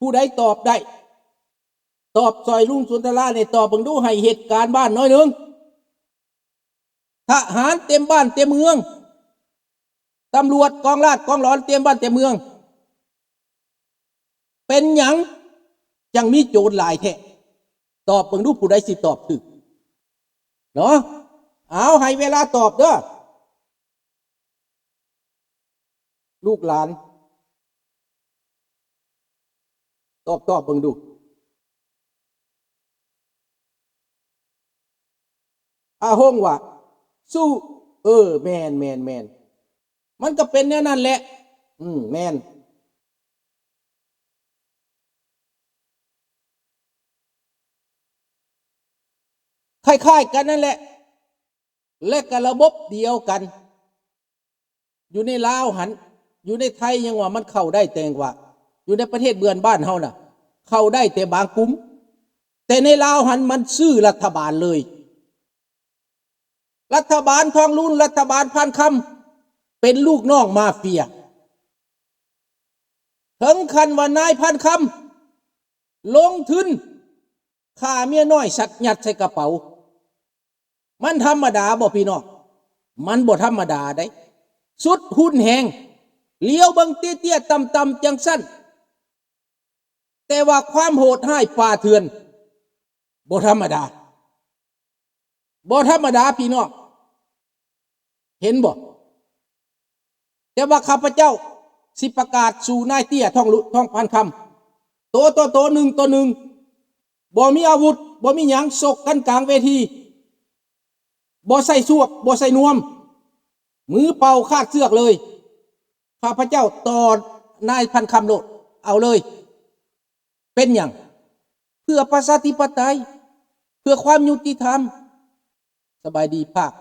ຜູ້ໃດຕອບໄດ້ ຕອບຊ່ອຍລຸງສຸນທະລາແດ່ ຕອບເບິ່ງດູ ໃຫ້ເຮັດການບ້ານໜ້ອຍໜຶ່ງ. ທະຫານເຕັມບ້ານເຕັມເມືອງ, ຕຳຫຼວດກອງລາດກອງຫຼອນເຕັມບ້ານເຕັມເມືອງ, ເປັນຫຍັງຈັ່ງມີໂຈນຫຼາຍແທ້? ຕອບເບິ່ງດູ ຜູ້ໃດຊິຕອບຖືກເນາະ. ເອົາ ໃຫ້ເວລາຕອບເດີ ລູກຫຼານ ຕອບ ຕອບເບິ່ງດູ. ອາຫົງວ່າ ສູ້ ເອີ ແມ່ນ ແມ່ນ ແມ່ນ ມັນກໍເປັນແນວນັ້ນແຫຼະ. ອືມ ແມ່ນ ຄ້າຍໆກັນນັ້ນແຫຼະ ແລະກໍລະບົບດຽວກັນ. ຢູ່ໃນລາວຫັ້ນ ຢູ່ໃນໄທຍັງວ່າມັນເຂົ້າໄດ້ ແຕ່ວ່າຢູ່ໃນປະເທດເພື່ອນບ້ານເຮົານະ ເຂົ້າໄດ້ແຕ່ບາງກຸ່ມ, ແຕ່ໃນລາວຫັ້ນມັນຊື້ລັດຖະບານເລີຍ. ລັດຖະບານທອງລຸນ ລັດຖະບານພານຄຳ ເປັນລູກນ້ອງມາເຟຍ, ເຖິງຂັ້ນວ່ານາຍພານຄຳລົງທຶນຂ້າເມຍນ້ອຍສັດຍັດໃສ່ກະເປົາ. ມັນທຳມະດາບໍ່ພີ່ນ້ອງ? ມັນບໍ່ທຳມະດາເດ້ ສຸດຮຸນແຮງ. ຫຼຽວເບິ່ງເຕ້ຍໆຕ່ຳໆຈັ່ງຊັ້ນ ແຕ່ວ່າຄວາມໂຫດຮ້າຍປ່າເຖື່ອນບໍ່ທຳມະດາ ບໍ່ທຳມະດາພີ່ນ້ອງ ເຫັນບໍ່? ແຕ່ວ່າຂ້າພະເຈົ້າຊິປະກາດສູ່ນາຍເຕ້ຍທອງລຸ ທອງພານຄຳ ໂຕຕໍ່ໂຕ ໜຶ່ງຕໍ່ໜຶ່ງ ບໍ່ມີອາວຸດ ບໍ່ມີຫຍັງ ຊົກກັນກາງເວທີ ບໍ່ໃສ່ຊວກ ບໍ່ໃສ່ນວມ ມືເປົ່າຂາດເຊືອກເລີຍ. ຂ້າພະເຈົ້າຕໍ່ນາຍພານຄຳໂລດ ເອົາເລີຍ. ເປັນຫຍັງ? ເພື່ອປະຊາທິປະໄຕ, ເພື່ອຄວາມຍຸຕິທຳ. ສະບາຍດີພາກ.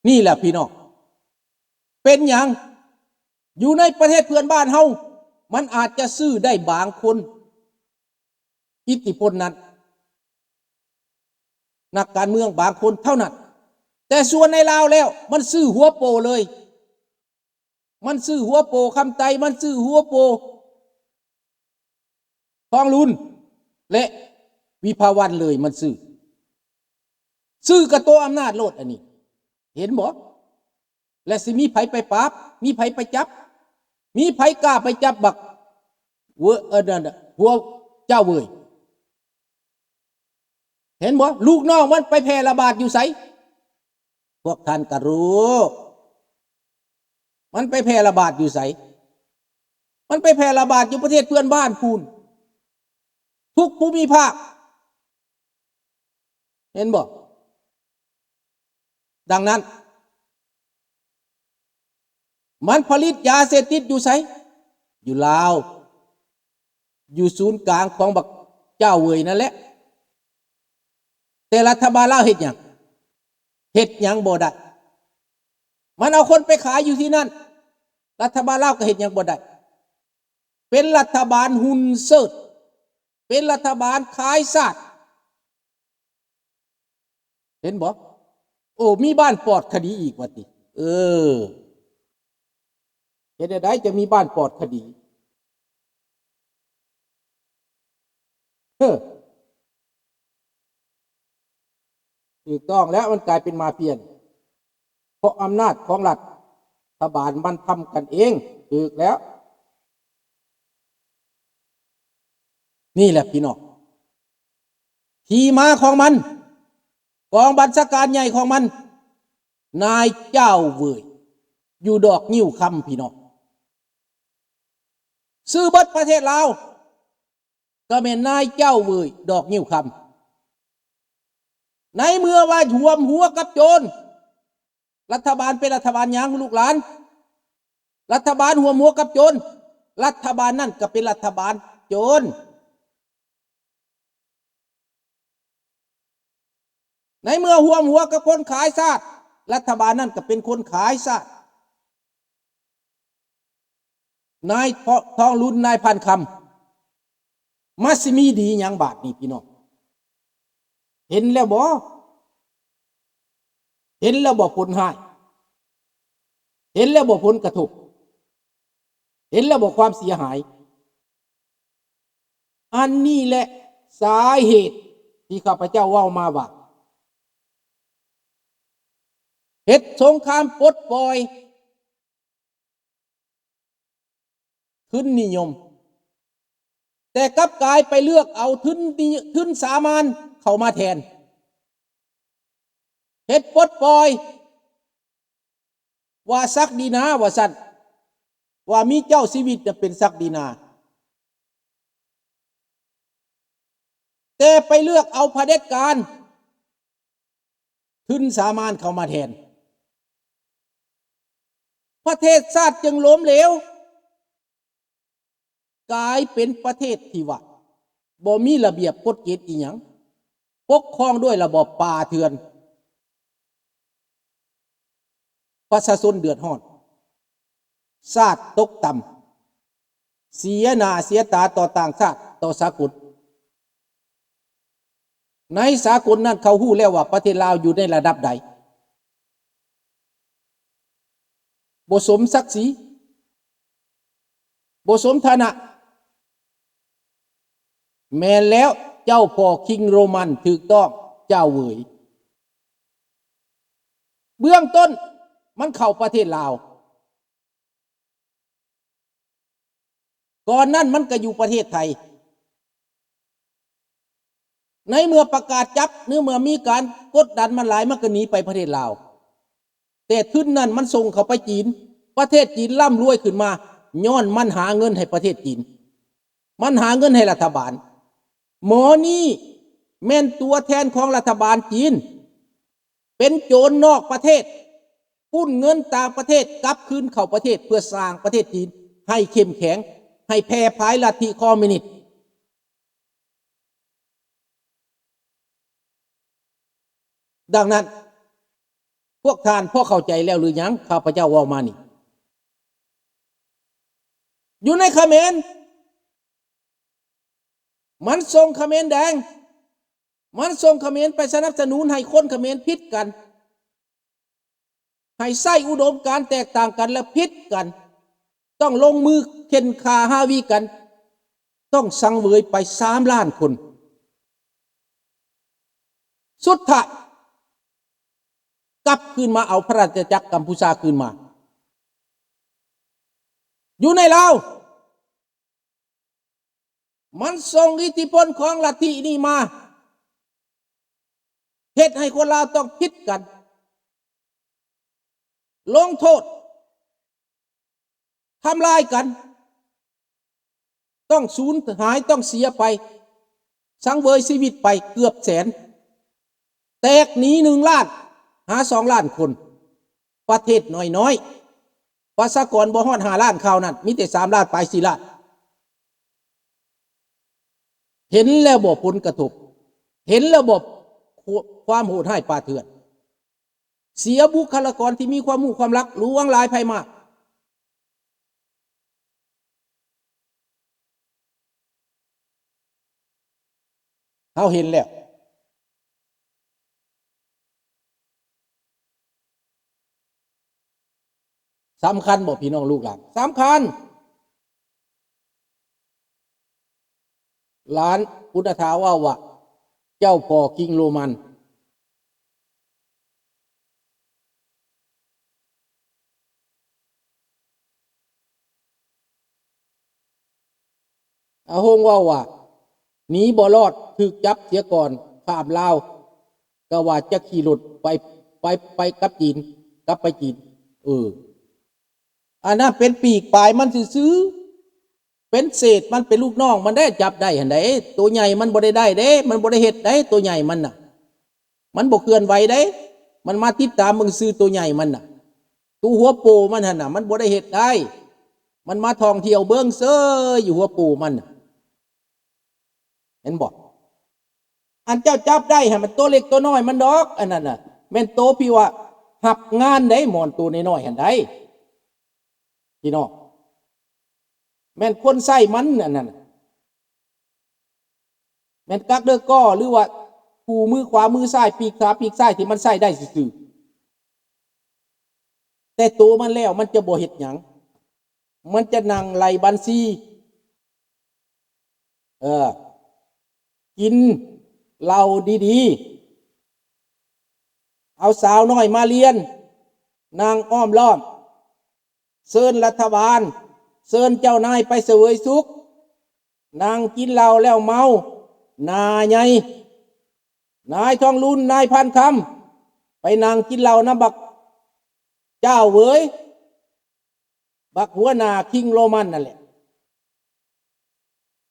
ນີ້ແຫຼະພີ່ນ້ອງ, ເປັນຫຍັງ? ຢູ່ໃນປະເທດເພື່ອນບ້ານເຮົາ ມັນອາດຈະຊື້ໄດ້ບາງຄົນ, ອິດທິພົນນັ້ນ ນັກການເມືອງບາງຄົນເທົ່ານັ້ນ, ແຕ່ສ່ວນໃນລາວແລ້ວ ມັນຊື້ຫົວໂປເລີຍ. ມັນຊື້ຫົວໂປຄຳໄຕ, ມັນຊື້ຫົວໂປທອງລຸນ ແລະ ວິພາວັນເລີຍ. ມັນຊື້, ຊື້ກັບໂຕອຳນາດໂລດ. ອັນນີ້ເຫັນບໍ່? ແລະ ຊິມີໃຜໄປປາບ? ມີໃຜໄປຈັບ? ມີໃຜກ້າໄປຈັບບັກເວີ ອັນນັ້ນ ຫົວເຈົ້າເວີຍ? ເຫັນບໍ່? ລູກນ້ອງມັນໄປແຜ່ລະບາດຢູ່ໃສ? ພວກທ່ານກໍຮູ້ ມັນໄປແຜ່ລະບາດຢູ່ໃສ? ມັນໄປແຜ່ລະບາດຢູ່ປະເທດເພື່ອນບ້ານພຸ້ນ, ທຸກພູມິພາກ. ເຫັນບໍ່? ດັ່ງນັ້ນ ມັນຜະລິດຢາເສບຕິດຢູ່ໃສ? ຢູ່ລາວ, ຢູ່ສູນກາງຂອງບັກເຈົ້າເວີຍນັ້ນແຫຼະ. ແຕ່ລັດຖະບານລາວເຮັດຫຍັງ? ເຮັດຫຍັງບໍ່ໄດ້. ມັນເອົາຄົນໄປຂາຍຢູ່ທີ່ນັ້ນ, ລັດຖະບານລາວກໍເຮັດຫຍັງບໍ່ໄດ້. ເປັນລັດຖະບານຮຸ່ນເສີດ, ເປັນລັດຖະບານຂາຍຊາດ. ເຫັນບໍ່? ໂອ້ ມີບ້ານປອດຄະດີອີກວ່າຕິ? ເອີ ເຮັດແນວໃດຈະມີບ້ານປອດຄະດີ? ເອີ ຖືກຕ້ອງແລ້ວ, ມັນກາຍເປັນມາເຟຍ ເພາະອຳນາດຂອງລັດຖະບານມັນທຳກັນເອງ. ຖືກແລ້ວ. ນີ້ແຫຼະພີ່ນ້ອງ ທີ່ມາຂອງມັນ, ກອງບັນຊາການໃຫຍ່ຂອງມັນ ນາຍເຈົ້າເວີຍ ຢູ່ດອກງິ້ວຄຳ ພີ່ນ້ອງ. ຊື້ເບິດປະເທດລາວ ກໍແມ່ນນາຍເຈົ້າເວີຍ ດອກງິ້ວຄຳ. ໃນເມື່ອວ່າຮ່ວມຫົວກັບໂຈນ, ລັດຖະບານເປັນລັດຖະບານຫຍັງ ລູກຫຼານ? ລັດຖະບານຮ່ວມຫົວກັບໂຈນ, ລັດຖະບານນັ້ນກໍເປັນລັດຖະບານໂຈນ. ໃນເມື່ອຮ່ວມຫົວກັບຄົນຂາຍຊາດ, ລັດຖະບານນັ້ນກໍເປັນຄົນຂາຍຊາດ. ນາຍທອງລຸນ ນາຍພານຄຳ ມັນຊິມີດີຫຍັງບາດນີ້ພີ່ນ້ອງ? ເຫັນແລ້ວບໍ່? ເຫັນແລ້ວບໍ່ຜົນຮ້າຍ? ເຫັນແລ້ວບໍ່ຜົນກະທົບ? ເຫັນແລ້ວບໍ່ຄວາມເສຍຫາຍ? ອັນນີ້ແຫຼະສາເຫດທີ່ຂ້າພະເຈົ້າເວົ້າມາວ່າ ເຮັດສົງຄາມປົດປ່ອຍທຶນນິຍົມ, ແຕ່ກັບກາຍໄປເລືອກເອົາທຶນນິ ທຶນສາມານເຂົ້າມາແທນ, ເຮັດປົດປ່ອຍ ວ່າສັກດີນາວ່າຊັ້ນ, ວ່າມີເຈົ້າຊີວິດນະເປັນສັກດີນາ, ແຕ່ໄປເລືອກເອົາຜະເດັດການ ທຶນສາມານເຂົ້າມາແທນ, ປະເທດຊາດຈຶ່ງລົ້ມເຫຼວ. ກາຍເປັນປະເທດທີ່ວ່າບໍ່ມີລະບຽບກົດເກນອີ່ຫຍັງ, ປົກຄອງດ້ວຍລະບອບປ່າເຖື່ອນ, ປະຊາຊົນເດືອດຮ້ອນ, ຊາດຕົກຕ່ຳ, ເສຍໜ້າເສຍຕາຕໍ່ຕ່າງຊາດ, ຕໍ່ສາກົນ. ໃນສາກົນນັ້ນເຂົາຮູ້ແລ້ວວ່າປະເທດລາວຢູ່ໃນລະດັບໃດ. ບໍ່ສົມສັກສີ, ບໍ່ສົມຖານະ. ແມ່ນແລ້ວ, ເຈົ້າພໍ່ຄິງໂຣມັນຖືກຕ້ອງເຈົ້າເຫວີຍ. ເບື້ອງຕົ້ນມັນເຂົ້າປະເທດລາວ, ກ່ອນນັ້ນມັນກໍຢູ່ປະເທດໄທ. ໃນເມື່ອປະກາດຈັບ ຫຼື ເມື່ອມີການກົດດັນມັນຫຼາຍ ມັນກໍໜີໄປປະເທດລາວ, ແຕ່ທຶນນັ້ນມັນສົ່ງເຂົ້າໄປຈີນ. ປະເທດຈີນລ່ຳລວຍຂຶ້ນມາ ຍ້ອນມັນຫາເງິນໃຫ້ປະເທດຈີນ, ມັນຫາເງິນໃຫ້ລັດຖະບານ. ໝໍນີ້ແມ່ນຕົວແທນຂອງລັດຖະບານຈີນ ເປັນໂຈນນອກປະເທດ, ປຸ້ນເງິນຕ່າງປະເທດກັບຄືນເຂົ້າປະເທດ ເພື່ອສ້າງປະເທດຈີນໃຫ້ເຂັ້ມແຂງ, ໃຫ້ແຜ່ຜາຍລັດທິຄອມມິວນິດ. ດັ່ງນັ້ນ, ພວກທ່ານພໍເຂົ້າໃຈແລ້ວຫຼືຍັງ? ຂ້າພະເຈົ້າເວົ້າມານີ້ ຢູ່ໃນຂະເໝນ, ມັນສົ່ງຂະເໝນແດງ, ມັນສົ່ງຂະເໝນໄປສະໜັບສະໜູນໃຫ້ຄົນຂະເໝນຜິດກັນ, ໃຫ້ໃຊ້ອຸດົມການແຕກຕ່າງກັນແລ້ວຜິດກັນ, ຕ້ອງລົງມືເຂັ່ນຂ້າຮາວີກັນ, ຕ້ອງສັງເຫວີຍໄປສາມລ້ານຄົນ. ສຸດທ້າຍກັບຄືນມາເອົາພະລາຊະອານາຈັກກຳປູຊາຄືນມາ. ຢູ່ໃນລາວ ມັນສົ່ງອິດທິພົນຂອງລັດທິນີ້ມາ ເຮັດໃຫ້ຄົນລາວຕ້ອງຜິດກັນ, ລົງໂທດ, ທຳລາຍກັນ, ຕ້ອງສູນຫາຍ, ຕ້ອງເສຍໄປ, ສັງເຫວີຍຊີວິດໄປເກືອບແສນ, ແຕກໜີໜຶ່ງລ້ານຫາສອງລ້ານຄົນ. ປະເທດນ້ອຍໆ ປະຊາກອນບໍ່ຮອດຫ້າລ້ານ ຄາວນັ້ນມີແຕ່ສາມລ້ານປາຍ ສີ່ລ້ານ. ເຫັນແລ້ວບໍ່ຜົນກະທົບ? ເຫັນແລ້ວບໍ່ຄວາມໂຫດຮ້າຍປ່າເຖື່ອນ? ເສຍບຸກຄະລາກອນທີ່ມີຄວາມຮູ້ຄວາມລັກຫຼວງຫຼາຍໄພມາກ. ເຮົາເຫັນແລ້ວ ສຳຄັນບໍ່ພີ່ນ້ອງລູກຫຼານ? ສຳຄັນ. ຫຼານອຸດຕະຖາເວົ້າວ່າ ເຈົ້າພໍ່ຄິງໂຣມັນ ອາຫົງເວົ້າວ່າ ໜີບໍ່ລອດ ຖືກຈັບເສຍກ່ອນຂ້າມລາວ ກະວ່າຈະຂີ່ລົດໄປ ໄປ ໄປກັບຈີນ ກັບໄປຈີນ. ເອີ ອັນນັ້ນເປັນປີກປາຍມັນຊື່ໆ ເປັນເສດມັນ ເປັນລູກນ້ອງມັນໄດ້ ຈັບໄດ້ຫັ້ນໃດ. ໂຕໃຫຍ່ມັນບໍ່ໄດ້ໄດ້ເດ້ ມັນບໍ່ໄດ້ເຮັດໄດ້ ໂຕໃຫຍ່ມັນນະ ມັນບໍ່ເຄື່ອນໄຫວເດ້. ມັນມາຕິດຕາມເບິ່ງຊື່ໂຕໃຫຍ່ມັນນະ ໂຕຫົວໂປມັນຫັ້ນນະ ມັນບໍ່ໄດ້ເຮັດໄດ້. ມັນມາທ່ອງທ່ຽວເບິ່ງເຊີຍຢູ່ ຫົວໂປມັນນະ ເຫັນບໍ່? ອັນເຈົ້າຈັບໄດ້ຫັ້ນ ມັນໂຕເລັກໂຕນ້ອຍມັນດອກ ອັນນັ້ນນະ ແມ່ນໂຕທີ່ວ່າຮັບງານໄດ້ ໝອນໂຕນ້ອຍໆຫັ້ນໄດ໋ ພີ່ນ້ອງ ແມ່ນຄົນໃຊ້ມັນ ອັນນັ້ນນະ ແມ່ນກາກເດີກໍ ຫຼືວ່າຄູ່ມືຂວາມືຊ້າຍ ປີກຂວາປີກຊ້າຍ ທີ່ມັນໃຊ້ໄດ້ຊື່ໆ ແຕ່ໂຕມັນແລ້ວມັນຈະບໍ່ເຮັດຫຍັງ. ມັນຈະນັ່ງໄລ່ບັນຊີ ເອີ ກິນເຫຼົ້າດີໆ ເອົາສາວນ້ອຍມາລຽນ ນັ່ງອ້ອມລ້ອມ ເຊີນລັດຖະບານ ເຊີນເຈົ້ານາຍໄປສະເຫວີຍສຸກ ນັ່ງກິນເຫຼົ້າແລ້ວເມົາ ໜ້າໃຫຍ່ ນາຍທອງລຸນ ນາຍພານຄຳ ໄປນັ່ງກິນເຫຼົ້ານຳບັກຈ້າວເຫວີຍ ບັກຫົວໜ້າຄິງໂຣມັນນັ້ນແຫຼະ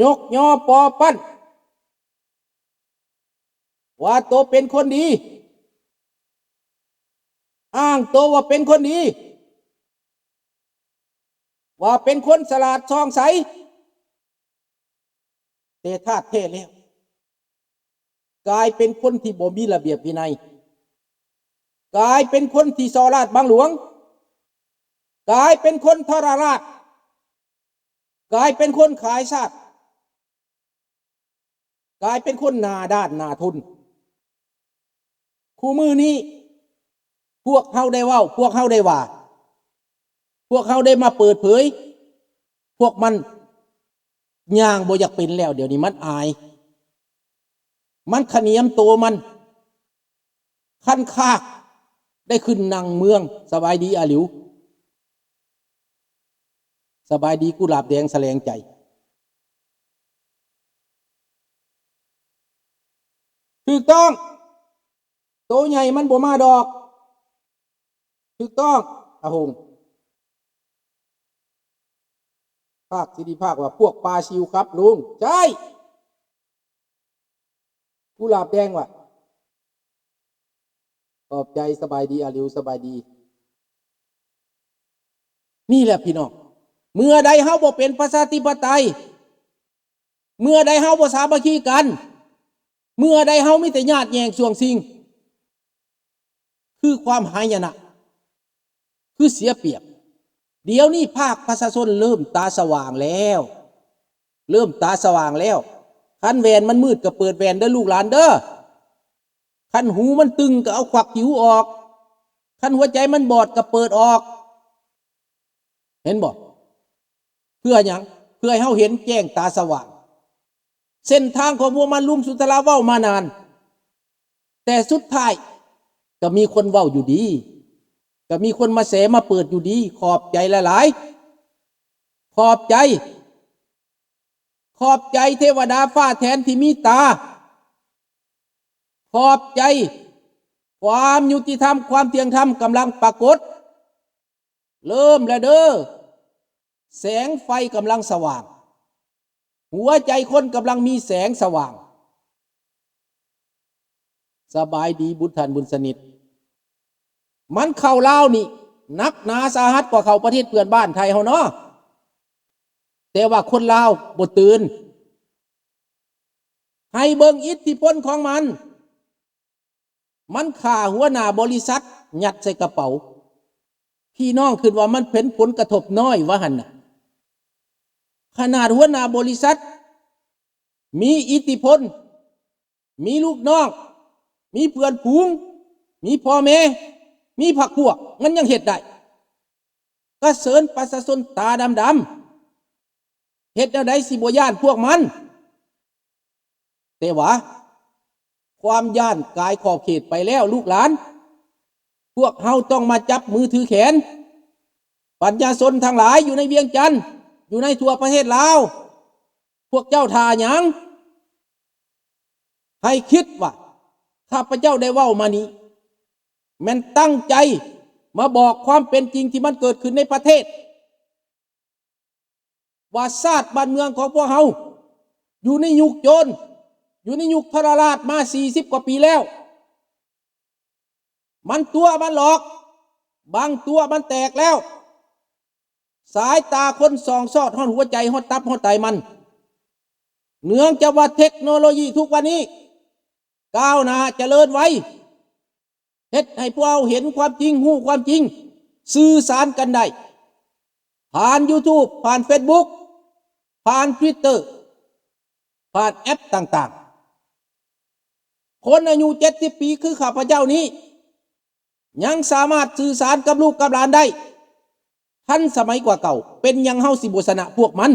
ຍົກຍໍປໍປັ້ນ ວ່າໂຕເປັນຄົນດີ ອ້າງໂຕວ່າເປັນຄົນດີ ວ່າເປັນຄົນສະຫຼາດຊ່ອງໃສ ແຕ່ທາດແທ້ແລ້ວ ກາຍເປັນຄົນທີ່ບໍ່ມີລະບຽບວິໄນ ກາຍເປັນຄົນທີ່ສໍ້ລາດບັງຫຼວງ ກາຍເປັນຄົນທໍລະລາດ ກາຍເປັນຄົນຂາຍຊາດ ກາຍເປັນຄົນໜ້າດ້ານໜ້າທົນ. ຄູ່ມື້ນີ້ ພວກເຮົາໄດ້ເວົ້າ ພວກເຮົາໄດ້ວ່າ ພວກເຮົາໄດ້ມາເປີດເຜີຍ ພວກມັນຍ່າງບໍ່ຢາກເປັນແລ້ວ ດຽວນີ້ມັນອາຍ ມັນຂະໜຽມໂຕມັນ ຄັນຄາກ ໄດ້ຂຶ້ນນັ່ງເມືອງ. ສະບາຍດີອາຫຼິວ ສະບາຍດີກຸຫຼາບແດງສະແຫຼງໃຈ. ຖືກຕ້ອງ ໂຕໃຫຍ່ມັນບໍ່ມາດອກ. ຖືກຕ້ອງ ອາຫົງ ພາກສິລິພາກວ່າ ພວກປາຊິວຄັບລຸງ. ໃຊ່ ກຸຫຼາບແດງວ່າ ຂອບໃຈ. ສະບາຍດີອາຫຼິວ ສະບາຍດີ. ນີ້ແຫຼະພີ່ນ້ອງ ເມື່ອໃດເຮົາບໍ່ເປັນປະຊາທິປະໄຕ ເມື່ອໃດເຮົາບໍ່ສາມັກຄີກັນ ເມື່ອໃດເຮົາມີແຕ່ຍາດແຍ່ງຊ່ວງຊິງ ຄືຄວາມຫາຍະນະ ຄືເສຍປຽບ. ດຽວນີ້ພາກປະຊາຊົນເລີ່ມຕາສະຫວ່າງແລ້ວ ເລີ່ມຕາສະຫວ່າງແລ້ວ. ຄັນແວ່ນມັນມືດກໍເປີດແວ່ນເດີລູກຫຼານເດີ. ຄັນຫູມັນຕຶງກໍເອົາຄວັກຂີ້ຫູອອກ. ຄັນຫົວໃຈມັນບອດກໍເປີດອອກ. ເຫັນບໍ່? ເພື່ອຫຍັງ? ເພື່ອໃຫ້ເຮົາເຫັນແຈ້ງຕາສະຫວ່າງ. ເສັ້ນທາງຂອງພວກມັນ ລຸງສຸນທະລາເວົ້າມານານ ແຕ່ສຸດທ້າຍກໍມີຄົນເວົ້າຢູ່ດີ ກໍມີຄົນມາແຊມາເປີດຢູ່ດີ. ຂອບໃຈຫຼາຍໆ ຂອບໃຈ ຂອບໃຈເທວະດາຟ້າແຖນທີ່ມີຕາ. ຂອບໃຈ ຄວາມຍຸຕິທຳ ຄວາມທ່ຽງທຳກຳລັງປາກົດ. ເລີ່ມແລ້ວເດີ ແສງໄຟກຳລັງສະຫວ່າງ ຫົວໃຈຄົນກຳລັງມີແສງສະຫວ່າງ. ສະບາຍດີບຸດທ່ານບຸນສະໜິດ. ມັນເຂົ້າລາວນີ້ໜັກໜາສາຫັດກວ່າເຂົ້າປະເທດເພື່ອນບ້ານໄທເຮົາເນາະ ແຕ່ວ່າຄົນລາວບໍ່ຕື່ນ. ໃຫ້ເບິ່ງອິດທິພົນຂອງມັນ. ມັນຂ້າຫົວໜ້າບໍລິສັດ ຍັດໃສ່ກະເປົາ. ພີ່ນ້ອງຄິດວ່າມັນເປັນຜົນກະທົບນ້ອຍວະຫັ້ນນະ. ຂະໜາດຫົວໜ້າບໍລິສັດ ມີອິດທິພົນ ມີລູກນ້ອງ ມີເພື່ອນຝູງ ມີພໍ່ແມ່ ມີພັກພວກ ມັນຍັງເຮັດໄດ້. ກະເຊີນປະຊາຊົນຕາດຳໆ ເຮັດແນວໃດຊິບໍ່ຢ້ານພວກມັນ? ແຕ່ວ່າຄວາມຢ້ານກາຍຂອບເຂດໄປແລ້ວ ລູກຫຼານ. ພວກເຮົາຕ້ອງມາຈັບມືຖືແຂນ. ປັນຍາຊົນທັງຫຼາຍຢູ່ໃນວຽງຈັນ, ຢູ່ໃນທົ່ວປະເທດລາວ, ພວກເຈົ້າຖ້າຫຍັງ? ໃຫ້ຄິດວ່າຂ້າພະເຈົ້າໄດ້ເວົ້າມານີ້ ແມ່ນຕັ້ງໃຈມາບອກຄວາມເປັນຈິງທີ່ມັນເກີດຂຶ້ນໃນປະເທດ. ວ່າຊາດບ້ານເມືອງຂອງພວກເຮົາຢູ່ໃນຍຸກໂຈນ, ຢູ່ໃນຍຸກທໍລະລາດມາສີ່ສິບກວ່າປີແລ້ວ. ມັນຕົວະ ມັນຫຼອກ, ບາງຕົວະມັນແຕກແລ້ວ. ສາຍຕາຄົນສ່ອງສອດຮອດຫົວໃຈ, ຮອດຕັບ, ຮອດໄຕມັນ. ເນື່ອງຈາກວ່າເທັກໂນໂລຢີທຸກວັນນີ້ກ້າວໜ້າຈະເລີນໄວ. ເຮັດໃຫ້ພວກເຮົາເຫັນຄວາມຈິງ, ຮູ້ຄວາມຈິງ, ສື່ສານກັນໄດ້ ຜ່ານ YouTube, ຜ່ານ Facebook, ຜ່ານ Twitter, ຜ່ານແອັບຕ່າງໆ. ຄົນອາຍຸເຈັດສິບປີຄືຂ້າພະເຈົ້ານີ້ ຍັງສາມາດສື່ສານກັບລູກກັບຫຼານໄດ້. ທັນສະໄໝກວ່າເກົ່າ, ເປັນຫຍັງເຮົາຊິບໍ່ຊະນະພວກມັນ?